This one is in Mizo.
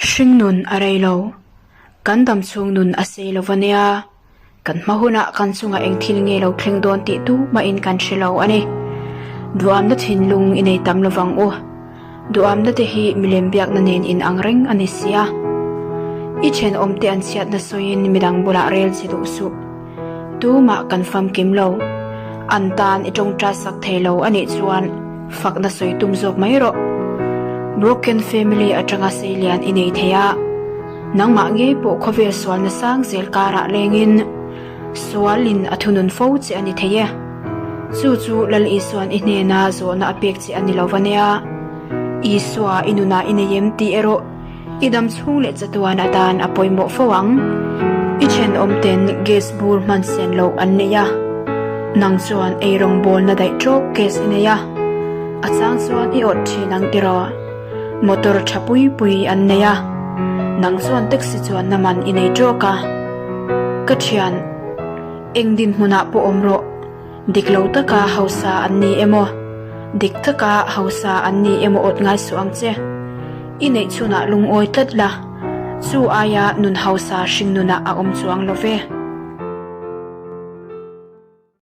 Hringnun a rei lo. Kan damchhung nun a sei lo va nia. Kan hma hunah kan chungah eng thil nge lo thleng dawn tih tu mahin kan hre lo a ni. Duhamna thinlung i nei tam lovang u. Duhamna te hi milem biakna nen in ang reng a ni sia. I thenawmte an chhiatna sawiin midang bulah rel che duh suh. Tumah kan famkim lo. An tan i tawngtai sak thei lo a nih chuan fakna sawi tum zawk mai rawh. Broken family atanga seilian i nei thei a, nangmah ngei pawh khawvel sualna sang zel karah lengin sualin a thunun fo che a ni thei e. Chu chu Lal Isua'n i hnena zawhna a pek che a ni lo va nia. Isua i nunah i nei em tih erawh I dam chhung leh chatuan atan a pawimawh fo ang. I thenawm ten gas bur hman sen loh an nei a, nang chuan ei rawngbawlna daih tawk gas i nei a, a chang chuan i awt thin ang tiraw? Motor tha pui pui an nei a, nang chuan taxi chuanna man i nei tawk a. Ka thian, eng dinhmunah pawh awm rawh. Dik lo taka hausa an ni emaw, dik taka hausa an ni emaw awt ngai suh ang che. I neih chhunah lungawi tlat la, chu aia nun hausa hring nunah a awm chuang lo ve.